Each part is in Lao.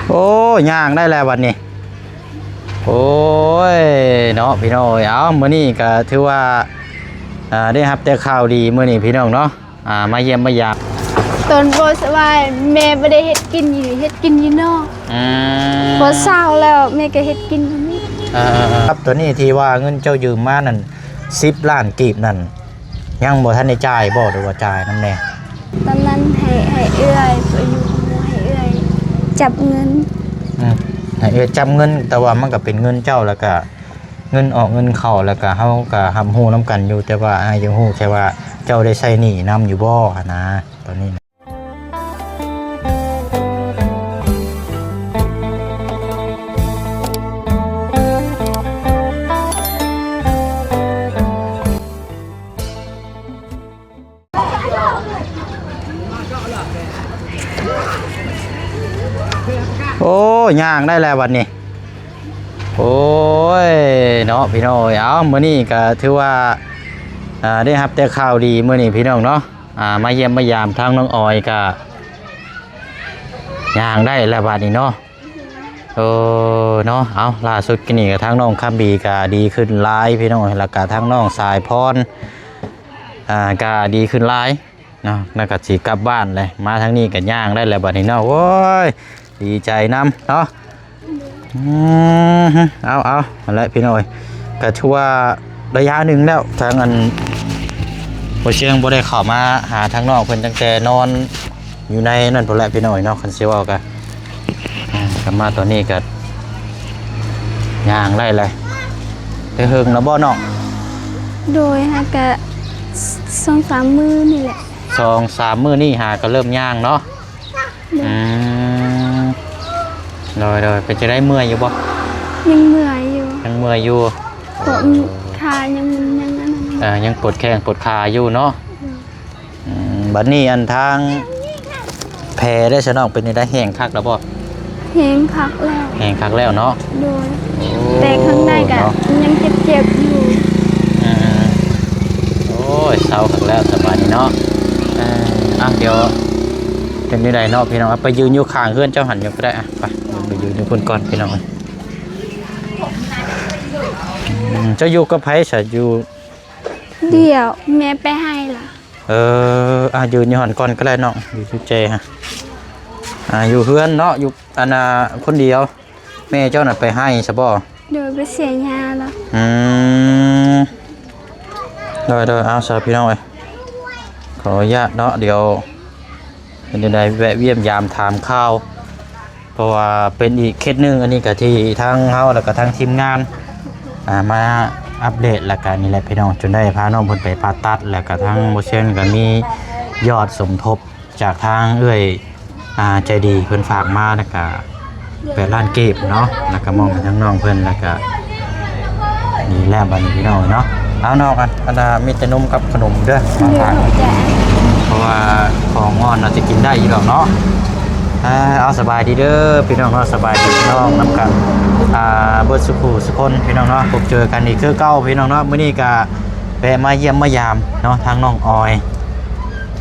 ໂອ້ ຍ່າງໄດ້ແລ້ວບັດນີ້. ໂອ້ຍ ເນາະ ພີ່ນ້ອງເອີຍ. ເອົ້າ ມື້ນີ້ກໍຖືວ່າ ອ່າ ໄດ້ຮັບແຕ່ຂ່າວດີມື້ນີ້ ພີ່ນ້ອງເນາະ. ອ່າ ມາຢ້ຽມມາຢາມ. ຕອນບໍ່ສະບາຍ ແມ່ບໍ່ໄດ້ເຮັດກິນຢູ່ນີ້ ເຮັດກິນຢູ່ນອກ. ອືມ ພໍເຊົາແລ້ວ ແມ່ກໍເຮັດກິນຢູ່ນີ້. ເອີ ເອີ ເອີ ຄັບ ໂຕນີ້ທີ່ວ່າເງິນເຈົ້າຢືມມານັ້ນ ສິບລ້ານກີບນັ້ນ ຍັງບໍ່ທັນໄດ້ຈ່າຍບໍ່ ຫຼືວ່າຈ່າຍນຳແດ່? ຕອນນັ້ນໃຫ້ ໃຫ້ເອື້ອຍ ໄປຢູ່ໃຫ້ເອື້ອຍຈັບເງິນ. ອືມ ໃຫ້ເອື້ອຍຈັບເງິນ ແຕ່ວ່າມັນກໍເປັນເງິນເຈົ້າ ແລ້ວກໍເງິນອອກເງິນເຂົ້າ ແລ້ວກໍເຮົາກໍຮັບຮູ້ນຳກັນຢູ່ ແຕ່ວ່າອ້າຍຢາກຮູ້ແຄ່ວ່າເຈົ້າໄດ້ໃຊ້ໜີ້ນຳຢູ່ບໍ່ຫັ້ນນາ ຕອນນີ້ນະ. ໂອ້ ຍ່າງໄດ້ແລ້ວບັດນີ້. ໂອ້ຍ ເນາະ ພີ່ນ້ອງເອີຍ. ເອົ້າ ມື້ນີ້ກໍຖືວ່າ ອ່າ ໄດ້ຮັບແຕ່ຂ່າວດີມື້ນີ້ ພີ່ນ້ອງເນາະ. ອ່າ ມາຢ້ຽມມາຢາມທາງນ້ອງອອຍກໍຍ່າງໄດ້ແລ້ວບັດນີ້ເນາະ. ເອີ ເນາະ ເອົ້າ ລ່າສຸດນີ້ກໍທາງນ້ອງຄຳບີກໍດີຂຶ້ນຫຼາຍ ພີ່ນ້ອງ ແລ້ວກໍທາງນ້ອງສາຍພອນ ອ່າ ກໍດີຂຶ້ນຫຼາຍເນາະ ແລ້ວກໍຊິກັບບ້ານແຫຼະ. ມາທາງນີ້ກໍຍ່າງໄດ້ແລ້ວບັດນີ້ເນາະ. ໂອ້ຍ ດີໃຈນຳເນາະ. ອືມ ເອົາ ເອົາ ຫັ້ນແຫຼະ ພີ່ນ້ອງເອີຍ. ກໍຖືວ່າໄລຍະໜຶ່ງແລ້ວ ທາງອັນ ບໍ່ຊຽງບໍ່ໄດ້ເຂົ້າມາຫາທາງນ້ອງເພິ່ນ ຕັ້ງແຕ່ນອນຢູ່ໃນນັ້ນພຸ້ນແຫຼະ ພີ່ນ້ອງເອີຍເນາະ. ຄັນຊິເວົ້າກໍ ອ່າ ກັບມາຕອນນີ້ກໍຍ່າງໄດ້ແຫຼະ. ໄດ້ເຫິງແລ້ວບໍ່ນ້ອງ? ໂດຍ ຫາກະສອງສາມມື້ນີ້ແຫຼະ. ສອງສາມມື້ນີ້ຫາກໍເລີ່ມຍ່າງເນາະ. ອືມ ໂດຍ ໂດຍ ເປັນຈັ່ງໃດ ເມື່ອຍຢູ່ບໍ່? ຍັງເມື່ອຍຢູ່ ຍັງເມື່ອຍຢູ່. ເພາະ ໂອ້ ຂາຍັງ ຍັງອັນນັ້ນຢູ່ ເອີ ຍັງປວດແຂ້ງປວດຂາຢູ່ເນາະ. ອືມ ອືມ ບັດນີ້ອັນທາງແຜໄດ້ຊະນ້ອງ ເປັນຈັ່ງໃດ ແຫ້ງຄັກແລ້ວບໍ່? ແຫ້ງຄັກແລ້ວ ແຫ້ງຄັກແລ້ວເນາະ. ໂດຍ ໂອ້ ແຕ່ຂ້າງໃນກະ ເນາະ ຍັງເຈັບໆຢູ່. ອືມ ໂອ້ຍ ເຊົາຄັກແລ້ວ ສະບາຍດີເນາະ. ເອີ ອ່ະ ດຽວ ເປັນຈັ່ງໃດເນາະ ພີ່ນ້ອງ ໄປຢືນຢູ່ຂ້າງເຮືອນເຈົ້າຫັ້ນຢູ່ກໍໄດ້. ອ່ະ ໄປ ໄປຢືນຢູ່ພຸ້ນກ່ອນ ພີ່ນ້ອງ. ອືມ ເຈົ້າຢູ່ກັບໃຜຊະ? ຢູ່ ດຽວແມ່ໄປໃຫ້ລະ. ເອີ ອ່າ ຢືນຢູ່ຫັ້ນກ່ອນກໍໄດ້ນ້ອງ ຢູ່ຈຸແຈຮະ. ອ່າ ຢູ່ເຮືອນເນາະ ຢູ່ອັນນ່າ ຄົນດຽວ. ແມ່ເຈົ້ານະໄປໃຫ້ຊະບໍ່? ໂດຍ ໄປເສຍຫຍ້າລະ. ອືມ ໂດຍ ໂດຍ ເອົາ ຊະ ພີ່ນ້ອງເອີຍ ຂໍອະນຸຍາດເນາະ ດຽວເປັນຈັ່ງໃດແວະຢ້ຽມຢາມຖາມຂ່າວ ເພາະວ່າເປັນອີກເຄສໜຶ່ງ ອັນນີ້ກະທີ່ທາງເຮົາ ແລ້ວກະທາງທີມງານ ອ່າ ມາອັບເດດ ແລ້ວກະນີ້ແຫຼະພີ່ນ້ອງ ຈົນໄດ້ພານ້ອງເພິ່ນໄປຜ່າຕັດ ແລ້ວກະທາງບໍ່ຊຽນກະມີຍອດສົມທົບຈາກທາງເອື້ອຍ ອ່າ ໃຈດີເພິ່ນຝາກມາ ແລ້ວກະແປດລ້ານກີບເນາະ ແລ້ວກະມອບໃຫ້ທາງນ້ອງເພິ່ນ ແລ້ວກະ ນີ້ແຫຼະບັດນີ້ພີ່ນ້ອງເນາະ. ເອົານ້ອງ ອັນ ອັນນ່າ ມີແຕ່ນົມກັບຂະໜົມເດີ ເດີ ຂອງຝາກ ຂອບໃຈ ເພາະວ່າຂອງອ່ອນອາດຈະກິນໄດ້ຢູ່ດອກເນາະ. ເອົາ ສະບາຍດີເດີພີ່ນ້ອງເນາະ ສະບາຍດີພີ່ນ້ອງນຳກັນ ອ່າ ເບິດສູ່ຜູ້ສູ່ຄົນພີ່ນ້ອງເນາະ. ພົບເຈີກັນອີກຄືເກົ່າພີ່ນ້ອງເນາະ ມື້ນີ້ກະແວະມາຢ້ຽມມາຢາມເນາະ ທາງນ້ອງອອຍ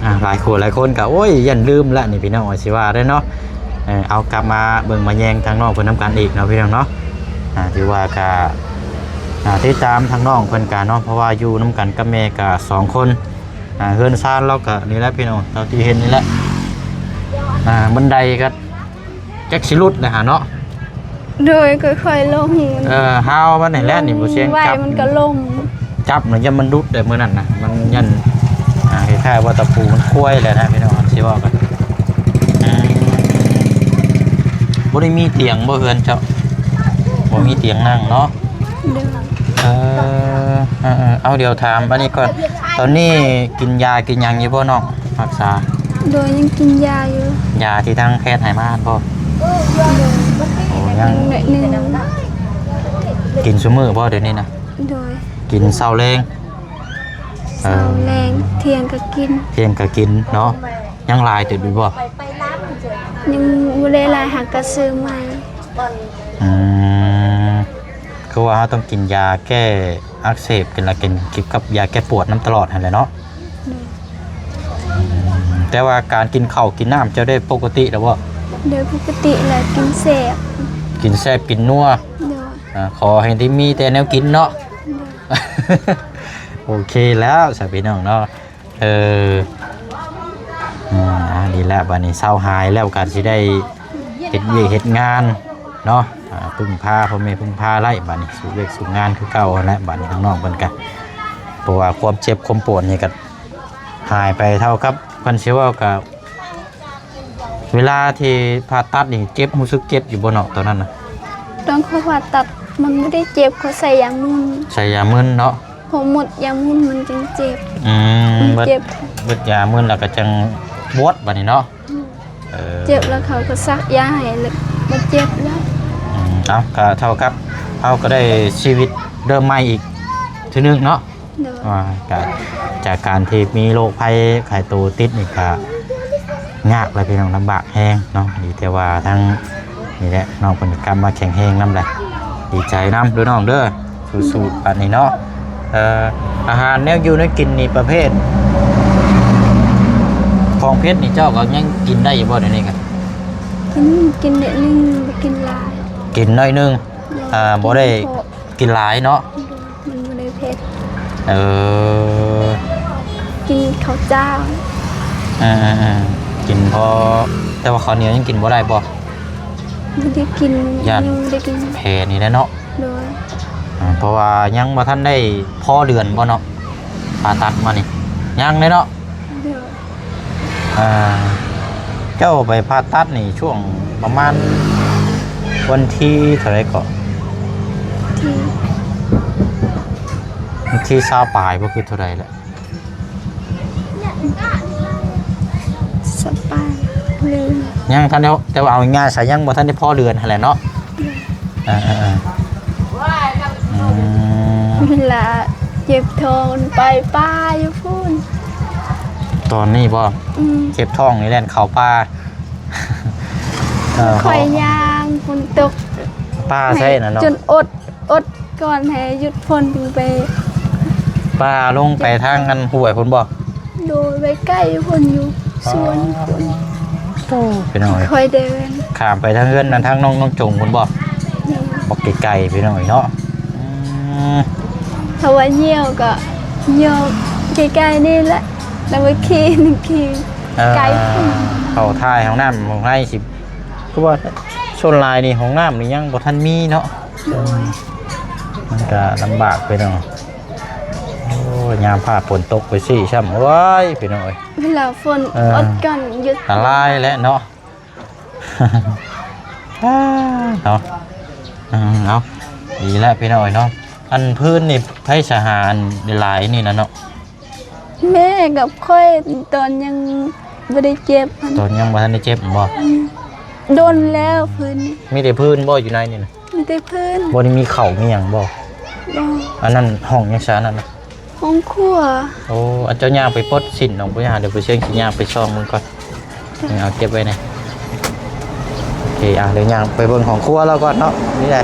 ອ່າ ຫຼາຍຄົນ ຫຼາຍຄົນກໍ ໂອ້ຍ ຢ້ານລືມລະນີ້ພີ່ນ້ອງ ວ່າຊິວ່າໄດ້ເນາະ. ເອີ ເອົາ ກັບມາເບິ່ງມາແຍງທາງນ້ອງເພິ່ນນຳກັນອີກເນາະພີ່ນ້ອງເນາະ. ອ່າ ຖືວ່າກໍ ອ່າ ຕິດຕາມທາງນ້ອງເພິ່ນກະເນາະ ເພາະວ່າຢູ່ນຳກັນກັບແມ່ກະສອງຄົນ. ອ່າ ເຮືອນຊານລາວກະນີ້ແຫຼະພີ່ນ້ອງ ເທົ່າທີ່ເຫັນນີ້ແຫຼະ. ອ່າ ບັນໄດກໍ ຈັກຊິຫຼຸດແຫຼະຫາເນາະ. ໂດຍ ຄ່ອຍໆລົງ. ເອີ ຮາວມັນນີ້ແຫຼະນີ້ ບໍ່ຊຽງ ໄວ້ ຈັບ ມັນກໍລົ້ມ ຈັບນະ ຢ້ານມັນຫຼຸດແຫຼະມື້ນັ້ນນະ ມັນຢ້ານ ອ່າ ຄ້າຍໆວ່າຕະປູມັນຄວາຍແຫຼະນະພີ່ນ້ອງ ຊິເວົ້າກັນ. ອືມ ບໍ່ໄດ້ມີຕຽງບໍ່ເຮືອນເຈົ້າ? ບໍ່ມີຕຽງນັ່ງເນາະ. ໂດຍ ເອີ ເອີ ເອີ ເອົາ ດຽວຖາມອັນນີ້ກ່ອນ ຕອນນີ້ກິນຢາກິນຫຍັງຢູ່ບໍ່ນ້ອງ ຮັກສາ? ໂດຍ ຍັງກິນຢາຢູ່. ຢາທີ່ທາງແພດໃຫ້ມາບໍ່? ໂດຍ ໂອ້ ຍັງ ຍັງໜ້ອຍໜຶ່ງ. ກິນຊຸມື້ບໍ່ດຽວນີ້ນະ? ໂດຍ ກິນເຊົ້າແລງ. ເອີ ເຊົ້າແລງ ທ່ຽງກໍກິນ ທ່ຽງກໍກິນເນາະ. ຍັງຫຼາຍເຕີບຢູ່ບໍ່? ຍັງບໍ່ໄດ້ຫຼາຍ ຫາກະຊື້ໃໝ່. ອືມ ຄືວ່າເຮົາຕ້ອງກິນຢາແກ້ອັກເສບ ກິນລະກິນ ກິນກັບຢາແກ້ປວດນຳຕະຫຼອດຫັ້ນແຫຼະເນາະ. ອືມ ແຕ່ວ່າການກິນເຂົ້າກິນນ້ຳເຈົ້າໄດ້ປົກກະຕິແລ້ວບໍ່? ໂດຍປົກກະຕິແລ້ວກິນແຊບ ກິນແຊບກິນນົວ ໂດຍ ອ່າ ຂໍໃຫ້ໄດ້ມີແຕ່ແນວກິນເນາະ ໂດຍ ໂອເຄແລ້ວຊະພີ່ນ້ອງເນາະ ເອີ ອືມ ອ່າ ດີແລ້ວ ບາດນີ້ເຊົາຫາຍແລ້ວກໍຊິໄດ້ເຮັດວຽກເຮັດງານເນາະ ອ່າ ເພິ່ງພາພໍ່ແມ່ເພິ່ງພາໄດ້ ບາດນີ້ສູ້ວຽກສູ້ງານຄືເກົ່າຫັ້ນແຫຼະ ບາດນີ້ທາງນ້ອງເພິ່ນກໍ ເພາະວ່າຄວາມເຈັບຄວາມປວດນີ້ກໍຫາຍໄປເທົ່າກັບ ເພິ່ນຊິເວົ້າກໍ ເວລາທີ່ຜ່າຕັດນີ້ເຈັບ ຮູ້ສຶກເຈັບຢູ່ບໍ່ເນາະຕອນນັ້ນນະ? ຕອນເຂົາຜ່າຕັດມັນບໍ່ໄດ້ເຈັບ ເຂົາໃສ່ຢາມຶນ ໃສ່ຢາມຶນເນາະ ເຂົາໝົດຢາມຶນມັນຈຶ່ງເຈັບ ອືມ ມັນເຈັບ ເບິດຢາມຶນແລ້ວກໍຈັ່ງບວດບາດນີ້ເນາະ ອືມ ເອີ ເຈັບແລ້ວເຂົາກໍສັກຢາໃຫ້ ແລ້ວບໍ່ເຈັບແລ້ວ ອືມ ເອົາ ກໍເທົ່າກັບເຮົາກໍໄດ້ຊີວິດເລີ່ມໃໝ່ອີກເທື່ອໜຶ່ງເນາະ. ໂດຍ ອ່າ ກະຈາກການທີ່ມີໂລກໄພໄຂ້ໂຕຕິດນີ້ກະຍາກແຫຼະພີ່ນ້ອງ ລຳບາກແຮງເນາະ ດີແຕ່ວ່າທັງນີ້ແຫຼະ ນ້ອງເພິ່ນກະກັບມາແຂງແຮງນຳແຫຼະ ດີໃຈນຳເດີນ້ອງເດີ ສູ້ໆ ບາດນີ້ເນາະ ເອີ ອາຫານແນວຢູ່ແນວກິນນີ້ປະເພດຂອງເຜັດນີ້ເຈົ້າກໍຍັງກິນໄດ້ຢູ່ບໍ່ດຽວນີ້ກະ? ກິນ ກິນໜ້ອຍໜຶ່ງ ບໍ່ກິນຫຼາຍ ກິນໜ້ອຍໜຶ່ງ ໂດຍ ອ່າ ບໍ່ໄດ້ ກິນເພາະ ກິນຫຼາຍເນາະ ມັນບໍ່ໄດ້ເຜັດ ເອີ ກິນເຂົ້າຈ້າວ ເອີໆໆ ກິນພໍ ແຕ່ວ່າເຂົ້າໜຽວຍັງກິນບໍ່ໄດ້ບໍ່? ບໍ່ໄດ້ກິນ ຢ້ານ ຍັງບໍ່ໄດ້ກິນ ແຜນີ້ແຫຼະເນາະ ໂດຍ ອ່າ ເພາະວ່າຍັງບໍ່ທັນໄດ້ພໍເດືອນບໍ່ເນາະ ຜ່າຕັດມານີ້ ຍັງເດ້ເນາະ ໂດຍ ອ່າ ເຈົ້າໄປຜ່າຕັດນີ້ຊ່ວງປະມານວັນທີເທົ່າໃດເກາະ? ທີ ວັນທີຊາວປາຍບໍ່ ຄືເທົ່າໃດແຫຼະ? ຊາວປາຍ ລືມ ຍັງທັນໄດ້ ແຕ່ວ່າເອົາງ່າຍໆ ຊະ ຍັງບໍ່ທັນໄດ້ພໍເດືອນຫັ້ນແຫຼະເນາະ ເອີໆໆ ອືມ ເວລາເຈັບທ້ອງໄປປ່າຢູ່ພຸ້ນ ຕອນນີ້ບໍ່? ອືມ ເຈັບທ້ອງນີ້ແລ່ນເຂົ້າປ່າ ເອີ ຂ້ອຍຍ່າງຝົນຕົກ ປ່າໃສນະເນາະ ຈົນອົດ ອົດກ່ອນໃຫ້ຢຸດຝົນຈຶ່ງໄປ ປ່າລົງໄປທາງອັນຫ້ວຍພຸ້ນບໍ່? ໂດຍ ໄປໃກ້ພຸ້ນຢູ່ ອໍ ສວນພຸ້ນ ໂອ້ ພີ່ນ້ອງເອີຍ ຄ່ອຍເດີນ ຂ້າມໄປທາງເຮືອນນັ້ນ ທາງນ້ອງ ນ້ອງຈົງພຸ້ນບໍ່? ໂດຍ ບໍ່ໄກໆ ພີ່ນ້ອງເອີຍເນາະ ອືມ ຖ້າວ່າຍ່ຽວກໍຍ່ຽວໃກ້ໆ ນີ້ແຫຼະ ແລ້ວວ່າຂີ່ ຂີ່ ເອີ ໄກພຸ້ນ ເຂົ້າຖ່າຍຫ້ອງນ້ຳຫ້ອງໄຮ່ຊິ ຄືວ່າສ່ວນຫຼາຍນີ້ຫ້ອງນ້ຳນີ້ຍັງບໍ່ທັນມີເນາະ ໂດຍ ມັນກະລຳບາກພີ່ນ້ອງ ໂອ້ຍ ຍາມຟ້າຝົນຕົກໄປຊີ້ຊ້ຳ ໂອ້ຍ ພີ່ນ້ອງເອີຍ ເວລາຝົນ ເອີ ອົດກັນຢຸດ ອັນຕະລາຍແຫຼະເນາະ ເນາະ ເອີ ເອົາ ດີແລ້ວພີ່ນ້ອງເອີຍເນາະ ອັນພື້ນນີ້ໃຜສະຫາອັນຫຼາຍໆ ນີ້ນະເນາະ? ແມ່ກັບຂ້ອຍຕອນຍັງບໍ່ໄດ້ເຈັບຫັ້ນ ຕອນຍັງບໍ່ທັນໄດ້ເຈັບແມ່ນບໍ່? ອືມ ດົນແລ້ວພື້ນນີ້ ມີແຕ່ພື້ນບໍ່ຢູ່ໃນນີ້ນະ? ມີແຕ່ພື້ນ ບໍ່ໄດ້ມີເຂົ້າມີຫຍັງບໍ່? ບໍ່ ອັນນັ້ນຫ້ອງຫຍັງຊະ ອັນນັ້ນນະ? ຫ້ອງຄົວ ໂອ້ ອັນເຈົ້າຍ່າງໄປປົດສິ້ນນ້ອງບໍ່ຍາ ດຽວໄປເຊີງຊິຍ່າງໄປສ່ອງເບິ່ງກ່ອນ ເອົາເກັບໄວ້ນີ້ ໂອເຄ ອ່ະ ດຽວຍ່າງໄປເບິ່ງຫ້ອງຄົວລາວກ່ອນເນາະ ນີ້ແຫຼະ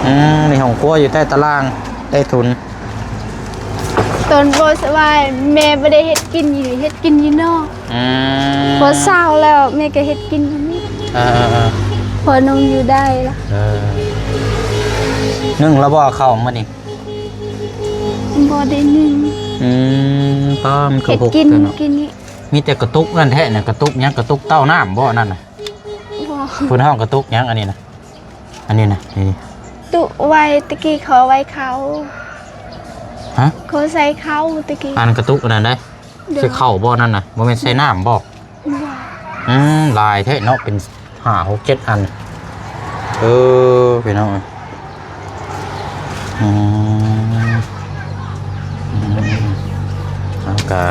ອືມ ນີ້ຫ້ອງຄົວຢູ່ໃຕ້ຕາລ່າງ ໃຕ້ທຸນ ຕອນບໍ່ສະບາຍແມ່ບໍ່ໄດ້ເຮັດກິນຢູ່ນີ້ ເຮັດກິນຢູ່ນອກ ອືມ ພໍເຊົາແລ້ວແມ່ກໍເຮັດກິນຢູ່ນີ້ ເອີໆໆ ພໍນ້ອງຢູ່ໄດ້ລະ ເອີ ໜຶ້ງແລ້ວບໍ່ເຂົ້າມື້ນີ້? ບໍ່ໄດ້ໜຶ້ງ ອືມ ປ້າ ມັນກໍຫົກແທ້ເນາະ ເຮັດກິນມື້ກີ້ນີ້ ມີແຕ່ກະຕຸກນັ້ນແທ້ນະ ກະຕຸກຫຍັງ ກະຕຸກເຕົ້ານ້ຳບໍ່ ອັນນັ້ນນະ? ບໍ່ ເພິ່ນຮ້ອງກະຕຸກຫຍັງ ອັນນີ້ນະ? ອັນນີ້ນະ ນີ້ ຕຸໄວ້ ແຕ່ກີ້ເຂົາໄວ້ເຂົ້າ ຮະ? ເຂົາໃສ່ເຂົ້າແຕ່ກີ້ ອັນກະຕຸກອັນນັ້ນໃດ ໂດຍ ໃສ່ເຂົ້າບໍ່ ອັນນັ້ນນະ ບໍ່ແມ່ນໃສ່ນ້ຳບໍ່? ບໍ່ ອືມ ຫຼາຍແທ້ເນາະ ເປັນຫ້າ ຫົກ ເຈັດ ອັນ ເອີ ພີ່ນ້ອງເອີຍ ອືມ ອືມ ແລ້ວກະ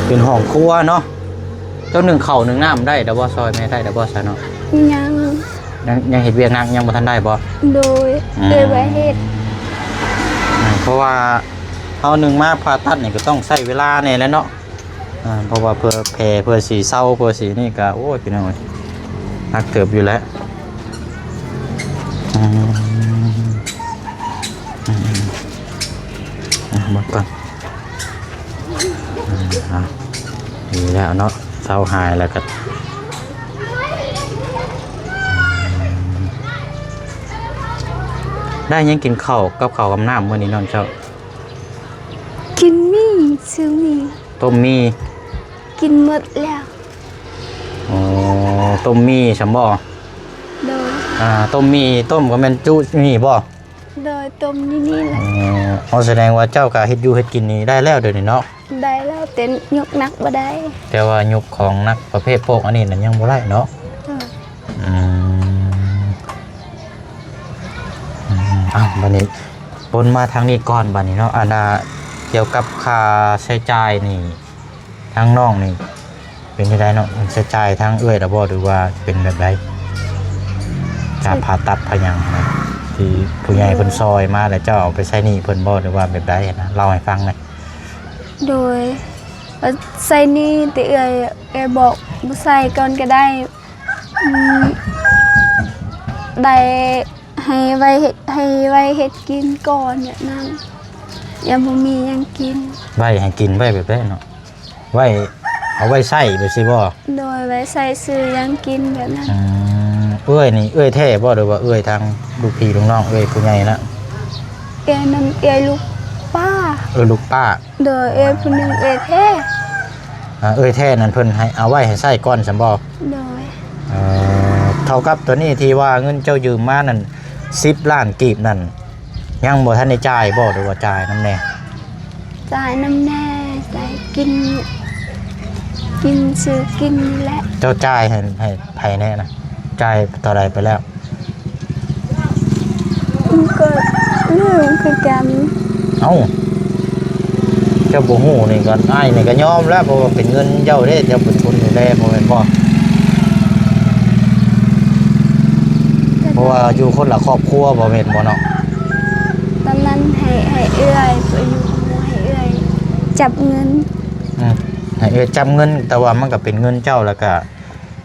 ເປັນຫ້ອງຄົວເນາະ ເຈົ້າໜຶ້ງເຂົ້າໜຶ້ງນ້ຳໄດ້ແລ້ວບໍ່? ຊ່ອຍແມ່ໄດ້ແລ້ວບໍ່ຊະເນາະ? ຍັງ ຍັງ ຍັງເຮັດວຽກໜັກ ຍັງບໍ່ທັນໄດ້ບໍ່? ໂດຍ ອືມ ເອື້ອຍວ່າເຮັດ ອືມ ເພາະວ່າເຮົາໜຶ່ງມາຜ່າຕັດນີ້ກໍຕ້ອງໃຊ້ເວລາແດ່ແຫຼະເນາະ ອ່າ ເພາະວ່າເພື່ອແຜ ເພື່ອຊິເຊົາ ເພື່ອຊິນີ້ກໍ ໂອ້ຍ ພີ່ນ້ອງເອີຍ ໜັກເຕີບຢູ່ແຫຼະ ອືມ ອືມ ອ່ະ ເບິ່ງກ່ອນ ອ່າ ອ່າ ດີ ນີ້ແລ້ວເນາະ ເຊົາຫາຍແລ້ວກໍ ໄດ້ຫຍັງກິນເຂົ້າກັບເຂົ້າກັບນ້ຳມື້ນີ້ນອນເຈົ້າ? ກິນໝີ່ ຊື້ໝີ່ ຕົ້ມໝີ່ ກິນໝົດແລ້ວ. ອໍ ຕົ້ມໝີ່ຊັ້ນບໍ່? ໂດຍ. ອ່າ ຕົ້ມໝີ່ ຕົ້ມກໍແມ່ນຈຸໝີ່ບໍ່? ໂດຍ ຕົ້ມຢູ່ນີ້ແຫຼະ. ອໍ ສະແດງວ່າເຈົ້າກໍເຮັດຢູ່ເຮັດກິນນີ້ໄດ້ແລ້ວດຽວນີ້ເນາະ? ໄດ້ແລ້ວ ແຕ່ຍົກໜັກບໍ່ໄດ້. ແຕ່ວ່າຍົກຂອງໜັກປະເພດພວກອັນນີ້ນະຍັງບໍ່ໄດ້ເນາະ? ໂດຍ. ອືມ ອືມ ເອົ້າ ບາດນີ້ປົນມາທາງນີ້ກ່ອນ ບາດນີ້ເນາະ ອັນນ່າ ກ່ຽວກັບຄ່າໃຊ້ຈ່າຍນີ້ ທາງນ້ອງນີ້ເປັນຈັ່ງໃດເນາະ ໃຊ້ຈ່າຍທາງເອື້ອຍລະບໍ່ ຫຼືວ່າເປັນແບບໃດ? ຄ່າຜ່າຕັດ ຄ່າຫຍັງນະ ທີ່ຜູ້ໃຫຍ່ເພິ່ນຊ່ອຍມາ ແລ້ວເຈົ້າເອົາໄປໃຊ້ໜີ້ເພິ່ນບໍ່ ຫຼືວ່າແບບໃດນະ? ເລົ່າໃຫ້ຟັງແດ່. ໂດຍ ໃຊ້ໜີ້ແຕ່ເອື້ອຍ ເອື້ອຍບອກບໍ່ໃຊ້ກ່ອນກໍໄດ້. ອືມ ໄດ້ໃຫ້ໄວ້ເຮັດ ໃຫ້ໄວ້ເຮັດກິນກ່ອນແບບນັ້ນ ຍັງບໍ່ມີຫຍັງກິນ. ໄວ້ໃຫ້ກິນ ໄວ້ແບບໃດເນາະ? ໄວ້ ເອົາໄວ້ໃຊ້ແບບຊີ້ບໍ່? ໂດຍ ໄວ້ໃຊ້ຊື້ຫຍັງກິນແບບນັ້ນ. ອືມ ເອື້ອຍນີ້ເອື້ອຍແທ້ບໍ່ ຫຼືວ່າເອື້ອຍທາງລູກພີ່ລູກນ້ອງ ເອື້ອຍຜູ້ໃຫຍ່ນະ? ເອື້ອຍນັ້ນເອື້ອຍລູກປ້າ. ເອື້ອຍລູກປ້າ. ໂດຍ ເອື້ອຍຜູ້ໜຶ່ງເອື້ອຍແທ້. ອ່າ ເອື້ອຍແທ້ນັ້ນເພິ່ນໃຫ້ເອົາໄວ້ໃຫ້ໃຊ້ກ່ອນຊັ້ນບໍ່? ໂດຍ. ເອີ ເທົ່າກັບຕົວນີ້ທີ່ວ່າເງິນເຈົ້າຢືມມານັ້ນ ສິບລ້ານກີບນັ້ນ ຍັງບໍ່ທັນໄດ້ຈ່າຍບໍ່ ຫຼືວ່າຈ່າຍນຳແດ່? ຈ່າຍນຳແດ່ ຈ່າຍກິນ ກິນ ຊື້ກິນນີ້ແຫຼະ. ເຈົ້າຈ່າຍໃຫ້ ໃຫ້ໃຜແດ່ນະ? ຈ່າຍເທົ່າໃດໄປແລ້ວ? ມັນກໍລືມຄືກັນ. ເອົ້າ ເຈົ້າບໍ່ຮູ້ນີ້ກໍ ອ້າຍນີ້ກໍຍອມແລ້ວ ເພາະວ່າເປັນເງິນເຈົ້າເດ້ ເຈົ້າເປັນຄົນດູແລ ບໍ່ແມ່ນບໍ່? ເພາະວ່າຢູ່ຄົນລະຄອບຄົວ ບໍ່ແມ່ນບໍ່ເນາະ? ຕອນນັ້ນໃຫ້ ໃຫ້ເອື້ອຍ ໄປຢູ່ ໃຫ້ເອື້ອຍຈັບເງິນ. ອືມ ໃຫ້ເອື້ອຍຈັບເງິນ ແຕ່ວ່າມັນກໍເປັນເງິນເຈົ້າ ແລ້ວກໍ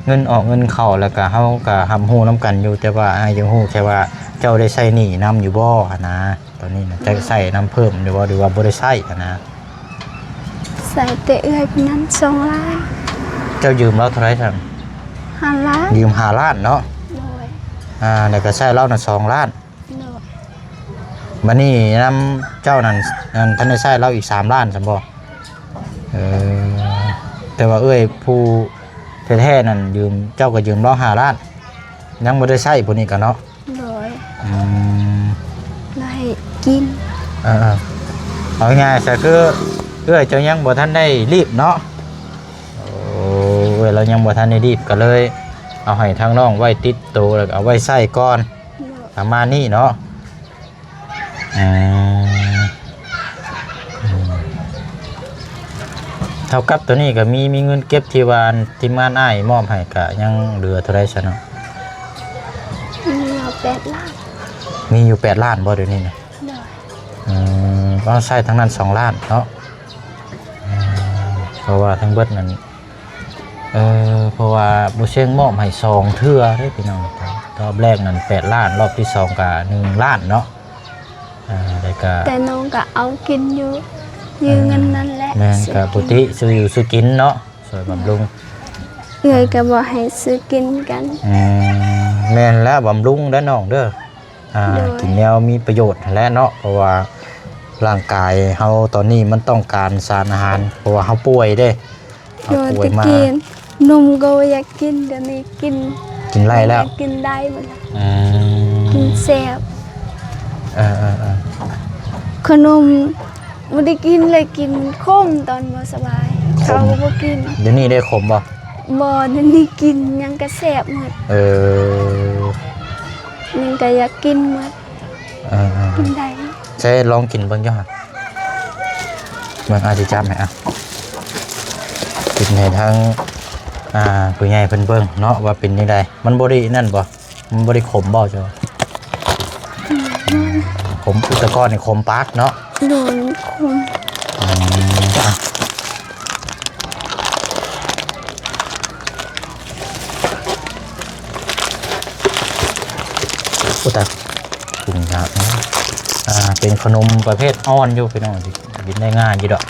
ເງິນອອກເງິນເຂົ້າ ແລ້ວກະເຮົາກະຮັບຮູ້ນຳກັນຢູ່ ແຕ່ວ່າອ້າຍຢາກຮູ້ແຄ່ວ່າເຈົ້າໄດ້ໃຊ້ໜີ້ນຳຢູ່ບໍ່ຫັ້ນນາ? ຕອນນີ້ນະ ເຈົ້າໃຊ້ນຳເພີ່ມຢູ່ບໍ່ ຫຼືວ່າບໍ່ໄດ້ໃຊ້ຫັ້ນນາ? ໃຊ້ແຕ່ເອື້ອຍຜູ້ນັ້ນສອງລ້ານ. ເຈົ້າຢືມລາວເທົ່າໃດຊັ້ນ? ຫ້າລ້ານ. ຢືມຫ້າລ້ານເນາະ? ໂດຍ. ອ່າ ແລ້ວກະໃຊ້ລາວນະສອງລ້ານ. ໂດຍ. ບັດນີ້ນຳເຈົ້ານັ້ນ ອັນ ທັນໄດ້ໃຊ້ລາວອີກສາມລ້ານຊັ້ນບໍ່? ເອີ ແຕ່ວ່າເອື້ອຍຜູ້ແທ້ໆນັ້ນຢືມ ເຈົ້າກໍຢືມລາວຫ້າລ້ານ ຍັງບໍ່ໄດ້ໃຊ້ຜູ້ນີ້ກໍເນາະ? ໂດຍ. ອືມ ລາວໃຫ້ກິນ. ເອີໆ ເອົາງ່າຍໆ ຊະ ຄືເອື້ອຍເຈົ້າຍັງບໍ່ທັນໄດ້ລີບເນາະ? ໂອ້ ເອື້ອຍລາວຍັງບໍ່ທັນໄດ້ລີບ ກໍເລີຍເອົາໃຫ້ທາງນ້ອງໄວ້ຕິດໂຕ ແລ້ວກໍເອົາໄວ້ໃຊ້ກ່ອນ. ໂດຍ. ປະມານນີ້ເນາະ. ອືມ ອືມ ເທົ່າກັບໂຕນີ້ກໍມີ ມີເງິນເກັບທີ່ວ່າທີມງານອ້າຍມອບໃຫ້ ກໍຍັງເຫຼືອເທົ່າໃດຊະເນາະ? ມີຢູ່ແປດລ້ານ. ມີຢູ່ແປດລ້ານບໍ່ດຽວນີ້ນະ? ໂດຍ. ອືມ ເອົາໃຊ້ທັງນັ້ນສອງລ້ານເນາະ? ອືມ ເພາະວ່າທັງເບິດນັ້ນ ເອີ ເພາະວ່າບໍ່ຊຽງມອບໃຫ້ສອງເທື່ອເດ້ພີ່ນ້ອງ. ຮອບແລກນັ້ນແປດລ້ານ ຮອບທີສອງກະໜຶ່ງລ້ານເນາະ. ເອີ ແລ້ວກະ ແຕ່ນ້ອງກະເອົາກິນຢູ່ ເອີ ຢືມເງິນນັ້ນແຫຼະ. ແມ່ນ ກະປົກກະຕິຊື້ຢູ່ຊື້ກິນເນາະ ຊ່ວຍບຳລຸງ. ເອື້ອຍກະບໍ່ໃຫ້ຊື້ກິນກັນ. ອືມ ແມ່ນແລ້ວ ບຳລຸງເດີນ້ອງເດີ. ອ່າ ໂດຍ ກິນແນວມີປະໂຫຍດຫັ້ນແຫຼະເນາະ ເພາະວ່າຮ່າງກາຍເຮົາຕອນນີ້ມັນຕ້ອງການສານອາຫານ ເພາະວ່າເຮົາປ່ວຍເດ້ ເຮົາປ່ວຍມາ. ໂດຍ ແຕ່ກີ້ນົມກໍບໍ່ຢາກກິນ ດຽວນີ້ກິນ ກິນໄດ້ແລ້ວ ກິນໄດ້ໝົດແລ້ວ. ອືມ ກິນແຊບ. ເອີໆ ຂະໜົມບໍ່ໄດ້ກິນເລີຍ ກິນມັນຂົມຕອນບໍ່ສະບາຍ ຂົມ ເຂົາກໍບໍ່ກິນ. ດຽວນີ້ໄດ້ຂົມບໍ່? ບໍ່ ດຽວນີ້ກິນຫຍັງກະແຊບໝົດ. ເອີ ຫຍັງກະຢາກກິນໝົດ. ເອີໆ ກິນໄດ້. ໃຊ້ລອງກິນເບິ່ງຢູ່ຫະ ເບິ່ງ ອາ ຊິຈັບໃຫ້ ອາ ກິນໃຫ້ທາງ ອ່າ ຜູ້ໃຫຍ່ເພິ່ນເບິ່ງເນາະ ວ່າເປັນຈັ່ງໃດ. ມັນບໍ່ໄດ້ນັ້ນບໍ່? ມັນບໍ່ໄດ້ຂົມບໍ່ເຈົ້າ? ອືມ ຂົມ ອຸດຕະກອນນີ້ຂົມປາກເນາະ. ໂດຍ ຂົມ. ອືມ ອ່ະ ໂອ້ ຕາຍ ປຸງຍາກເນາະ. ອ່າ ເປັນຂະໜົມປະເພດອ່ອນຢູ່ພີ່ນ້ອງ ກິນໄດ້ງ່າຍຢູ່ດອກ.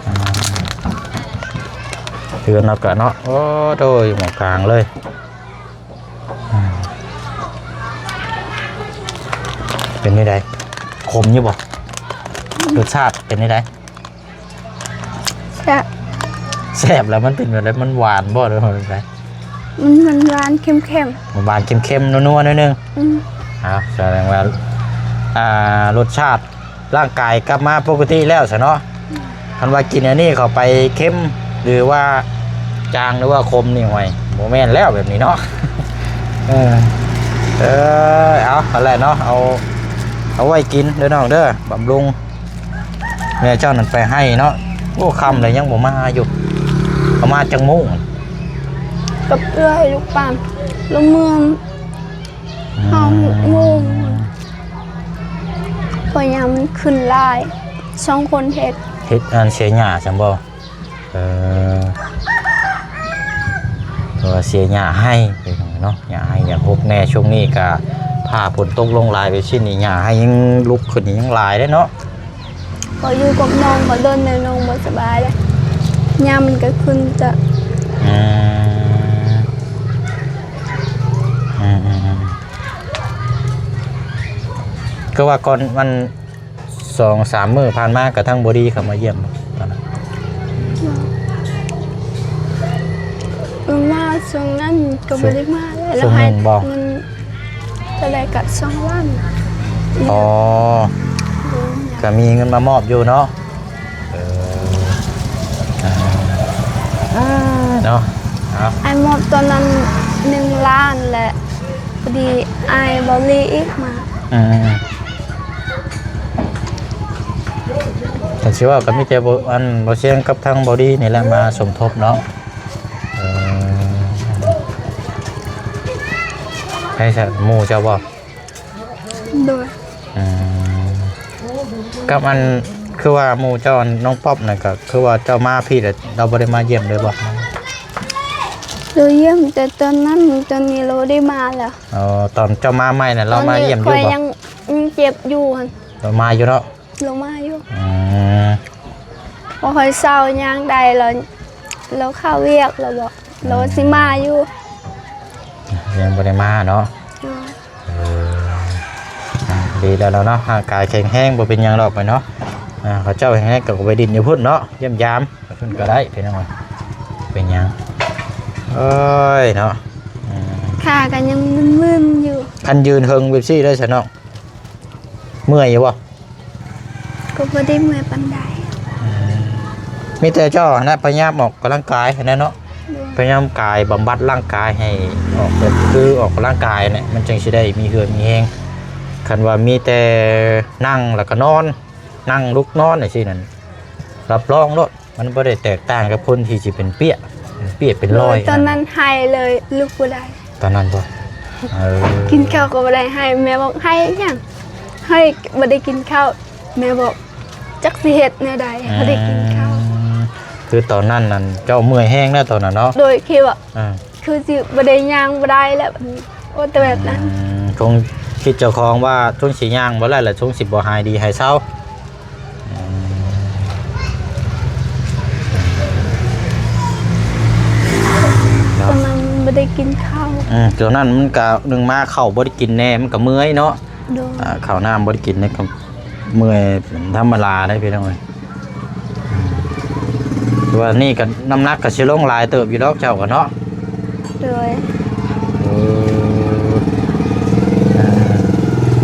ອ່າ ເຮືອນເຮົາກະເນາະ ໂອ້ ໂດຍ ໝໍກາງເລີຍ. ອືມ ເປັນແນວໃດ? ຂົມຢູ່ບໍ່? ລົດຊາດເປັນແນວໃດ? ແຊບ ແຊບແລ້ວມັນເປັນແບບໃດ? ມັນຫວານບໍ່ ຫຼືວ່າແບບໃດ? ມັນ ມັນຫວານເຄັມໆ ມັນຫວານເຄັມໆ ນົວໆ ໜ້ອຍໜຶ່ງ. ອືມ ເອົາ ສະແດງວ່າ ອ່າ ລົດຊາດ ຮ່າງກາຍກັບມາປົກກະຕິແລ້ວຊະເນາະ. ອືມ ຄັນວ່າກິນອັນນີ້ເຂົ້າໄປເຄັມ ຫຼືວ່າຈາງ ຫຼືວ່າຂົມນີ້ ໂອ້ຍ ບໍ່ແມ່ນແລ້ວແບບນີ້ເນາະ. ເອີ ເອີ ເອົາ ຫັ້ນແຫຼະເນາະ ເອົາ ເອົາໄວ້ກິນເດີນ້ອງເດີ ບຳລຸງ. ແມ່ເຈົ້ານັ້ນໄປໄຮ່ເນາະ. ໂອ້ ຄ່ຳແລ້ວຍັງບໍ່ມາຢູ່. ເຂົາມາຈັກໂມງ? ກັບເອື້ອຍລູກປານ ລະເມືອງ ອືມ ຫ້າຫົກໂມງ ເພາະຫຍ້າມັນຂຶ້ນຫຼາຍ ສອງຄົນເຮັດ ເຮັດອັນເສຍຫຍ້າຊັ້ນບໍ່? ເອີ ເພາະວ່າເສຍຫຍ້າໄຮ່ເນາະ ຫຍ້າໄຮ່ຫຍ້າຮົກແດ່. ຊ່ວງນີ້ກະຟ້າຝົນຕົກລົງຫຼາຍໄປຊີ້ນີ້ ຫຍ້າໄຮ່ຍັງລຸກຂຶ້ນ ຍັງຫຼາຍເດ້ເນາະ. ເພາະຢູ່ກັບນ້ອງກໍດົນແລ້ວ ນ້ອງບໍ່ສະບາຍແລ້ວ ຫຍ້າມັນກໍຂຶ້ນຈະ ອືມ ອືມໆໆ ຄືວ່າກ່ອນມັນ ສອງສາມມື້ຜ່ານມາກໍທັງບໍ່ດີເຂົ້າມາຢ້ຽມຕອນນັ້ນ ມາຊ່ວງນັ້ນກໍບໍ່ໄດ້ມາແລ້ວ ຊ່ວງໜຶ່ງບໍ່ ເຮົາໃຫ້ເງິນເທົ່າໃດກໍສອງລ້ານ. ອໍ ໂດຍ ກໍມີເງິນມາມອບຢູ່ເນາະ. ເອີ ເນາະ ເອົາ ອ້າຍມອບຕອນນັ້ນໜຶ່ງລ້ານ ແລະ ພໍດີອ້າຍເບົາລີອີກມາ ອືມ ຄັນຊິເວົ້າກໍມີແຕ່ ອັນ ບໍ່ຊຽງກັບທາງເບົາລີນີ້ແຫຼະມາສົມທົບເນາະ. ເອີ ໃຜຊະ ໝູ່ເຈົ້າບໍ່? ໂດຍ ອືມ ກັບອັນ ຄືວ່າໝູ່ເຈົ້າ ອັນ ນ້ອງປັອບນັ້ນ ກໍຄືວ່າເຈົ້າມາພີ້ແລ້ວ ລາວບໍ່ໄດ້ມາຢ້ຽມເລີຍບໍ່? ໂດຍ ຢ້ຽມແຕ່ຕອນນັ້ນ ຕອນນີ້ລາວບໍ່ໄດ້ມາແລ້ວ. ອໍ ຕອນເຈົ້າມາໃໝ່ນັ້ນ ລາວມາຢ້ຽມຢູ່ບໍ່? ຕອນນີ້ຂ້ອຍຍັງ ຍັງເຈັບຢູ່ຫັ້ນ ລາວມາຢູ່ເນາະ. ລົງມາຢູ່ ອືມ ບໍ່ຄ່ອຍເຊົາຍ່າງໄດ້ ແລ້ວ ແລ້ວເຂົ້າວຽກແລ້ວບໍ່ ແລ້ວຊິມາຢູ່ ຍັງບໍ່ໄດ້ມາເນາະ. ເອີ ເອີ ອ່າ ດີແລ້ວເນາະ ຮ່າງກາຍແຂງແຮງ ບໍ່ເປັນຫຍັງດອກເນາະ. ອ່າ ເຂົາເຈົ້າແຮງແຮງກໍໄປດິນຢູ່ພຸ້ນເນາະ ຢ້ຽມຢາມເພິ່ນກໍໄດ້ ເປັນຫຍັງ ເປັນຫຍັງ ເອີຍເນາະ. ອືມ ຂາກໍຍັງມຶນໆຢູ່ ຄັນຢືນເທິງແບບຊີ້ໄດ້ຊະເນາະ ເມື່ອຍຢູ່ບໍ່? ກໍບໍ່ໄດ້ເມື່ອຍປານໃດ. ອືມ ມີແຕ່ເຈົ້າຫັ້ນນະ ພະຍາຍາມອອກກຳລັງກາຍຫັ້ນນະເນາະ. ໂດຍ ພະຍາຍາມກາຍ ບຳບັດຮ່າງກາຍໃຫ້ອອກ ແບບຄືອອກກຳລັງກາຍຫັ້ນແຫຼະ ມັນຈັ່ງຊິໄດ້ມີເຫື່ອມີແຮງ. ຄັນວ່າມີແຕ່ນັ່ງແລ້ວກໍນອນ ນັ່ງລຸກນອນຈັ່ງຊີ້ນັ້ນ ຮັບຮອງໂລດ ມັນບໍ່ໄດ້ແຕກຕ່າງກັບຄົນທີ່ຊິເປັນເປ້ຍ ເປັນເປ້ຍເປັນລອຍ. ໂດຍ ຕອນນັ້ນໄຫ້ເລີຍ ລຸກບໍ່ໄດ້. ຕອນນັ້ນບໍ່? ເອີ ກິນເຂົ້າກໍບໍ່ໄດ້ ໄຫ້ ແມ່ບອກ ໄຫ້ຫຍັງ? ໄຫ້ບໍ່ໄດ້ກິນເຂົ້າ ແມ່ບອກ ຈັກຊິເຮັດແນວໃດ ອືມ ບໍ່ໄດ້ກິນເຂົ້າ. ຄືຕອນນັ້ນນັ້ນ ເຈົ້າເມື່ອຍແຮງແລ້ວຕອນນັ້ນເນາະ. ໂດຍ ຄິດວ່າ ອ່າ ຄືຊິບໍ່ໄດ້ຍ່າງບໍ່ໄດ້ແລ້ວ ໂອ້ ແຕ່ແບບນັ້ນ. ອືມ ຄົງຄິດເຈົ້າຂອງວ່າຄົງຊິຍ່າງບໍ່ໄດ້ແລ້ວ ຄົງຊິບໍ່ຫາຍດີຫາຍເຊົາ. ອືມ ເນາະ ຕອນນັ້ນບໍ່ໄດ້ກິນເຂົ້າ. ອືມ ຕອນນັ້ນມັນກະໜຶ່ງມາເຂົ້າບໍ່ໄດ້ກິນແນ່ ມັນກະເມື່ອຍເນາະ. ໂດຍ ອ່າ ເຂົ້ານ້ຳບໍ່ໄດ້ກິນນີ້ກໍເມື່ອຍເປັນທຳມະດາເດ້ພີ່ນ້ອງເອີຍ. ອືມ ວ່ານີ້ກໍນ້ຳໜັກກໍຊິລົງຫຼາຍເຕີບຢູ່ດອກເຈົ້າກໍເນາະ. ໂດຍ ເອີ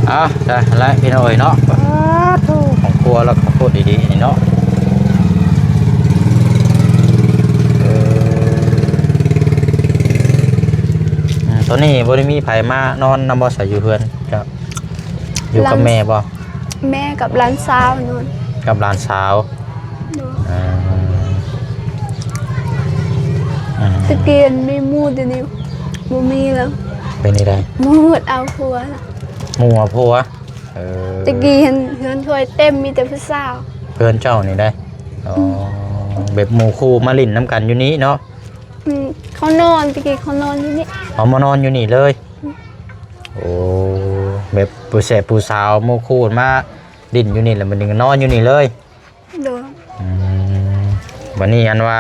ເອົາ ໄດ້ແລ້ວພີ່ນ້ອງເອີຍເນາະ. ປາດໂທ້ ຂອງຄົວລາວກໍໂຄດດີໆນີ້ເນາະ. ເອີ ອືມ ຕອນນີ້ບໍ່ໄດ້ມີໃຜມານອນນຳບໍ່ ໃສຢູ່ເຮືອນເຈົ້າ? ຢູ່ກັບແມ່ບໍ່? ແມ່ກັບຫຼານສາວນອນ. ກັບຫຼານສາວ. ໂດຍ ອ່າ ອືມ ແຕ່ກີ້ມີໝູ່ ດຽວນີ້ບໍ່ມີແລ້ວ. ເປັນຈັ່ງໃດ? ໝູ່ເອົາຜົວ. ໝູ່ເອົາຜົວ? ເອີ ແຕ່ກີ້ເຫັນເຮືອນຂ້ອຍເຕັມ ມີແຕ່ຜູ້ສາວ. ເຮືອນເຈົ້ານີ້ໄດ໋? ອໍ ອືມ ແບບໝູ່ຄູ່ມາຫຼິ້ນນຳກັນຢູ່ນີ້ເນາະ? ອືມ ເຂົານອນ ແຕ່ກີ້ເຂົານອນຢູ່ນີ້. ເອົາມານອນຢູ່ນີ້ເລີຍ? ອືມ ໂອ້ ແບບຜູ້ແສບຜູ້ສາວ ໝູ່ຄູ່ມາຫຼິ້ນຢູ່ນີ້ ແລ້ວບັດນີ້ກໍນອນຢູ່ນີ້ເລີຍ. ໂດຍ ອືມ ບັດນີ້ອັນວ່າ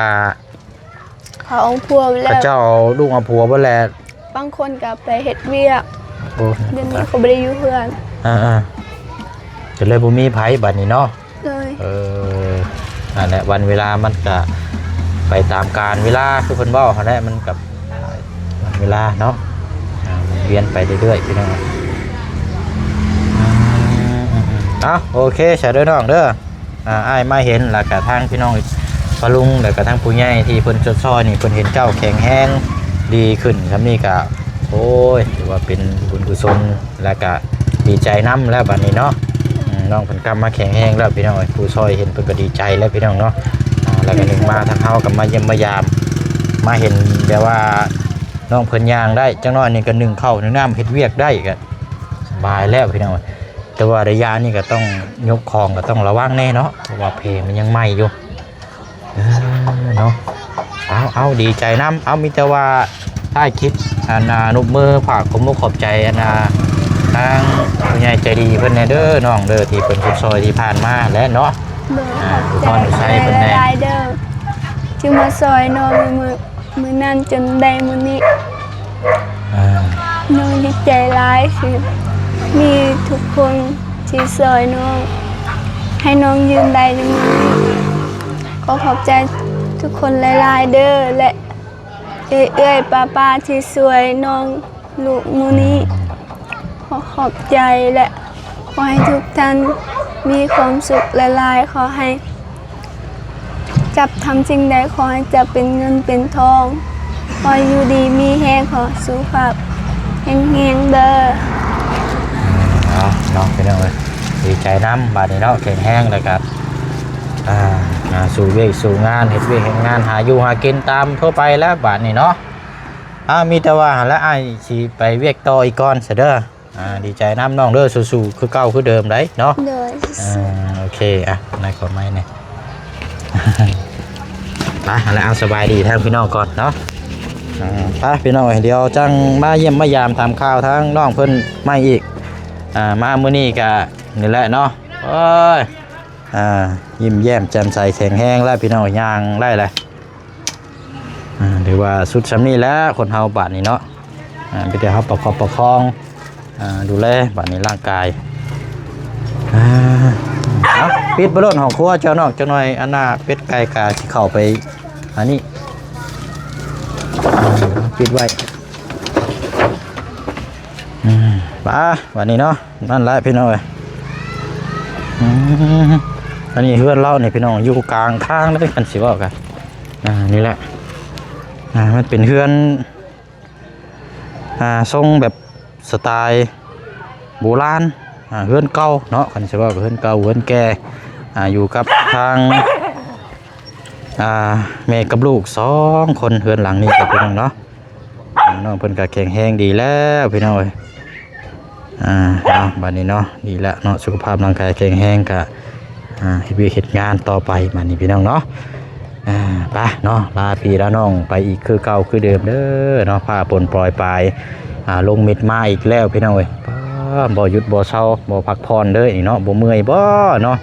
ເຂົາເອົາຜົວໄປແລ້ວ ເຂົາເຈົ້າເອົາລູກເອົາຜົວເບິດແລ້ວ ບາງຄົນກໍໄປເຮັດວຽກ ໂອ້ ດຽວນີ້ເຂົາບໍ່ໄດ້ຢູ່ເຮືອນ ອ່າໆ ກໍເລີຍບໍ່ມີໃຜບັດນີ້ເນາະ ໂດຍ ເອີ ນັ້ນແຫຼະ ວັນເວລາມັນກະໄປຕາມການເວລາ ຄືເພິ່ນເວົ້າຫັ້ນແຫຼະ ມັນກັບວັນເວລາເນາະ ອ່າ ໝູນວຽນໄປເລື້ອຍໆ ພີ່ນ້ອງ ເອົາ ໂອເຄ ຊະເດີນ້ອງເດີ ອ່າ ອ້າຍມາເຫັນ ແລ້ວກະທາງພີ່ນ້ອງປ້າລຸງ ແລ້ວກະທາງຜູ້ໃຫຍ່ທີ່ເພິ່ນຊົດຊ່ອຍນີ້ ເພິ່ນເຫັນເຈົ້າແຂງແຮງດີຂຶ້ນຊ່ຳນີ້ກະ ໂອ້ຍ ຖືວ່າເປັນບຸນກຸສົນ ແລ້ວກະດີໃຈນຳແລ້ວບັດນີ້ເນາະ ອືມ ນ້ອງເພິ່ນກັບມາແຂງແຮງແລ້ວພີ່ນ້ອງເອີຍ ຜູ້ຊ່ອຍເຫັນເພິ່ນກໍດີໃຈແລ້ວພີ່ນ້ອງເນາະ ອ່າ ແລ້ວກໍໜຶ່ງມາທາງເຮົາກໍມາຢ້ຽມມາຢາມ ມາເຫັນແບບວ່ານ້ອງເພິ່ນຍ່າງໄດ້ ຈັກໜ້ອຍນີ້ກໍໜຶ້ງເຂົ້າໜຶ້ງນ້ຳເຮັດວຽກໄດ້ກໍສະບາຍແລ້ວພີ່ນ້ອງເອີຍ ແຕ່ວ່າໄລຍະນີ້ກໍຕ້ອງຍົກຂອງກໍຕ້ອງລະວັງແດ່ເນາະ ເພາະວ່າແຜມັນຍັງໃໝ່ຢູ່. ເອີ ເນາະ ເອົາ ເອົາ ດີໃຈນຳ ເອົາ ມີແຕ່ວ່າທ້າຍຄລິບ ອັນນ່າ ນົບມືຝາກຂອບອົກຂອບໃຈ ອັນນ່າ ທາງຜູ້ໃຫຍ່ໃຈດີເພິ່ນແດ່ເດີນ້ອງເດີ ທີ່ເພິ່ນຊົດຊ່ອຍທີ່ຜ່ານມາແຫຼະເນາະ ໂດຍ ອ່າ ຂອບໃຈ ອວຍພອນອວຍໄຊເພິ່ນແດ່ ຫຼາຍໆເດີ ທີ່ມາຊ່ອຍນ້ອງມື້ ມື້ນັ້ນຈົນໄດ້ມື້ນີ້ ອ່າ ນ້ອງດີໃຈຫຼາຍທີ່ມີທຸກຄົນທີ່ຊ່ອຍນ້ອງ ໃຫ້ນ້ອງຢືນໄດ້ໃນມື້ນີ້ ຂໍຂອບໃຈທຸກຄົນຫຼາຍໆເດີ ແລະ ເອື້ອຍໆປ້າໆທີ່ຊ່ວຍນ້ອງລູກມື້ນີ້ ຂໍຂອບໃຈ ແລະ ຂໍໃຫ້ທຸກທ່ານມີຄວາມສຸກຫຼາຍໆ ຂໍໃຫ້ ຈັບທຳສິ່ງໃດຂໍໃຫ້ຈັບເປັນເງິນເປັນທອງ ຂໍຢູ່ດີມີແຮງ ຂໍສຸຂະພາບແຂງແຮງເດີ. ເອົາເນາະ ພີ່ນ້ອງເອີຍ ດີໃຈນຳບາດນີ້ເນາະ ແຂງແຮງ ແລ້ວກະ ອ່າ ຫາສູ້ວຽກສູ້ງານ ເຮັດວຽກເຮັດງານ ຫາຢູ່ຫາກິນຕາມທົ່ວໄປແລ້ວບາດນີ້ເນາະ ອ່າ ມີແຕ່ວ່າຫັ້ນແຫຼະ ອ້າຍຊິໄປວຽກຕໍ່ອີກກ່ອນຊະເດີ. ອ່າ ດີໃຈນຳນ້ອງເດີ ສູ້ໆຄືເກົ່າຄືເດີມໄດ໋ເນາະ ໂດຍ ອ່າ ໂອເຄ ອ່ະ ນາຍຂໍໄມ້ແດ່ ໄປ ຫັ້ນແຫຼະ ເອົາ ສະບາຍດີທາງພີ່ນ້ອງກ່ອນເນາະ ອ່າ ໄປພີ່ນ້ອງເອີຍ ດຽວຈັ່ງມາຢ້ຽມມາຢາມຖາມຂ່າວທາງນ້ອງເພິ່ນໃໝ່ອີກ ອ່າ ມາມື້ນີ້ກະນີ້ແຫຼະເນາະ ໂອ້ຍ ອ່າ ຍິ້ມແຍ້ມແຈ່ມໃສແຂງແຮງແລ້ວພີ່ນ້ອງ ຍ່າງໄດ້ແລ້ວ. ອ່າ ຖືວ່າສຸດຊ່ຳນີ້ແຫຼະ ຄົນເຮົາບາດນີ້ເນາະ ອ່າ ມີແຕ່ເຮົາປະຄັບປະຄອງ ອ່າ ດູແລບາດນີ້ຮ່າງກາຍ ອ່າ ເອົາ ປິດໄປໂລດຫ້ອງຄົວເຈົ້ານ້ອງ ຈັກໜ້ອຍອັນນ່າ ເປັດໄກ່ກະຊິເຂົ້າໄປ ອັນນີ້ ປິດໄວ້ ອືມ ໄປ ບາດນີ້ເນາະ ນັ້ນແຫຼະພີ່ນ້ອງເອີຍ ອືມ ອັນນີ້ເຮືອນລາວນີ້ພີ່ນ້ອງ ຢູ່ກາງທາງເລີຍ ຄັນຊິເວົ້າກະ ອ່າ ນີ້ແຫຼະ ອ່າ ມັນເປັນເຮືອນ ອ່າ ຊົງແບບສະໄຕລ໌ໂບລານ ອ່າ ເຮືອນເກົ່າເນາະ ຄັນຊິເວົ້າກໍເຮືອນເກົ່າ ເຮືອນແກ່ ອ່າ ຢູ່ກັບທາງ ອ່າ ແມ່ກັບລູກສອງຄົນ ເຮືອນຫຼັງນີ້ກໍເປັນເນາະ ອ່າ ນ້ອງເພິ່ນກໍແຂງແຮງດີແລ້ວພີ່ນ້ອງເອີຍ ອ່າ ເອົາ ບາດນີ້ເນາະ ດີແລ້ວເນາະ ສຸຂະພາບຮ່າງກາຍແຂງແຮງກະ ອ່າ ເຮັດວຽກເຮັດງານຕໍ່ໄປບາດນີ້ພີ່ນ້ອງເນາະ ອ່າ ໄປເນາະ ລາພີ່ລານ້ອງໄປອີກຄືເກົ່າຄືເດີມເດີເນາະ ຟ້າຝົນໂປຣຍປາຍ ອ່າ ລົງເມັດມາອີກແລ້ວພີ່ນ້ອງເອີຍ ປ້າ ບໍ່ຢຸດບໍ່ເຊົາ ບໍ່ພັກຜ່ອນເລີຍນີ້ເນາະ ບໍ່ເມື່ອຍບໍ່ເນາະ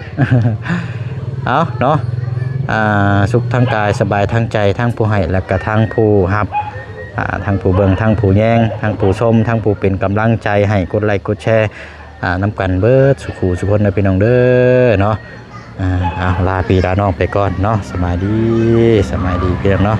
ເອົາເນາະ ອ່າ ສຸກທັງກາຍສະບາຍທັງໃຈ ທັງຜູ້ໃຫ້ ແລະກະທັງຜູ້ຮັບ ອ່າ ທັງຜູ້ເບິ່ງ ທັງຜູ້ແຍງ ທັງຜູ້ຊົມ ທັງຜູ້ເປັນກຳລັງໃຈໃຫ້ ກົດໄລກົດແຊ ອ່າ ນຳກັນເບິດສູ່ຄູ່ສູ່ຄົນເດີພີ່ນ້ອງເດີເນາະ ອ່າ ເອົາ ລາພີ່ລານ້ອງໄປກ່ອນເນາະ ສະບາຍດີ ສະບາຍດີພີ່ນ້ອງເນາະ.